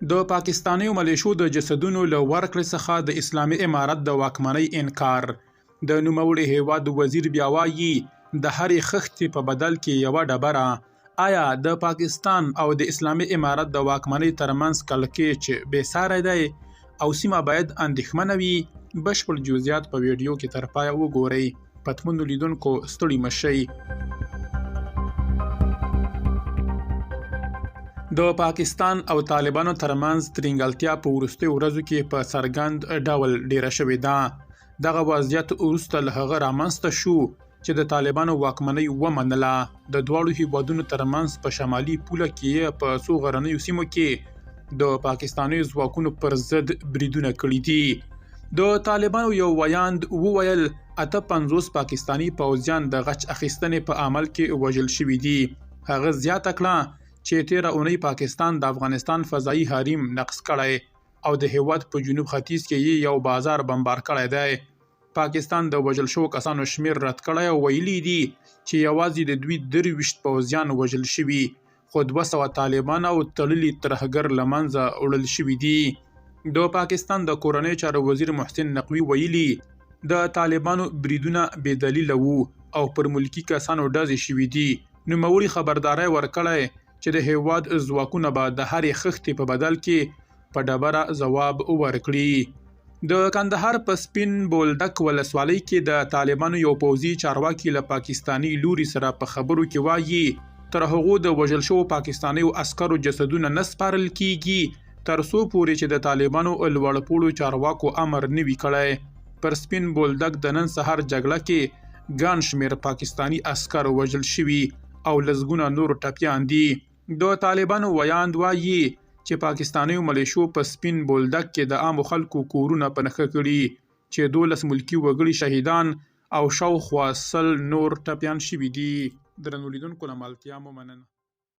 د پاکستانیو ملیشو د جسدونو له ورکړې څخه د اسلامي امارت د واکمنۍ انکار. د نوموړي هېواد وزیر بیا وايي، د هرې خښتې په بدل کې یوه ډبره. آیا د پاکستان او د اسلامي امارت د واکمنۍ ترمنځ کړکېچ بې ساری دی او سیمه باید اندېښمنه وي؟ بشپړ جزئیات په ویډیو کې تر پایه وګورئ. پتمنو لیدونکو ستړي مه شئ. د پاکستان او طالبانو ترمنځ ترینګلتیا په وروستیو ورځو کې په څرګند ډول ډیره شوې ده. دغه وضعیت وروسته له هغه رامنځته شو چې د طالبانو واکمنۍ ومنله د دواړو هیوادونو ترمنځ په شمالي پوله کې په څو غرنیو سیمو کې د پاکستاني ځواکونو پر ضد بریدونه کړي دي. د طالبانو یو ویاند وویل، 58 پاکستاني پوځیان د غچ اخیستنې په عمل کې وژل شوي دي. هغه زیاته کړه چې تېره اونۍ پاکستان د افغانستان فضايي حریم نقض کړی او د هېواد په جنوب ختیځ کې یې یو بازار بمبار کړی دی. پاکستان د وژل شوو کسانو شمېر رد کړی او ویلي دي چې یوازې د دوی 23 پوځیان وژل شوي، خو 200 طالبان او تړلي ترهګر له منځه وړل شوي دي. د پاکستان د کورنیو چارو وزیر محسن نقوي ویلي، د طالبانو بریدونه بې دلیله وو او پر ملکي کسانو ډزې شوې دي. نوموړي خبرداری ورکړی چې د هېواد ځواکونه به د هرې خښتې په بدل کې په ډبره ځواب ورکړي. د کندهار په سپین بولدک ولسوالۍ کې د طالبانو یو پوځي چارواکي له پاکستاني لوري سره په خبرو کې وايي، تر هغو د وژل شوو پاکستانیو عسکرو جسدونه نه سپارل کیږي تر څو پورې چې د طالبانو لوړپوړو چارواکو امر نه وي کړی. پر سپین بولدک د نن سهار جګړه کې ګڼ شمېر پاکستاني عسکر وژل شوي او لسګونه نور ټپیان دي. د طالبانو ویاند وايي چې پاکستانیو ملیشو په سپین بولدک کې د عامو خلکو کورونه په نښه کړي چې 12 ملکي وګړي شهیدان او شاوخوا 100 نور ټپیان شوي دي. درنو لیدونکو له ملتیا مو مننه.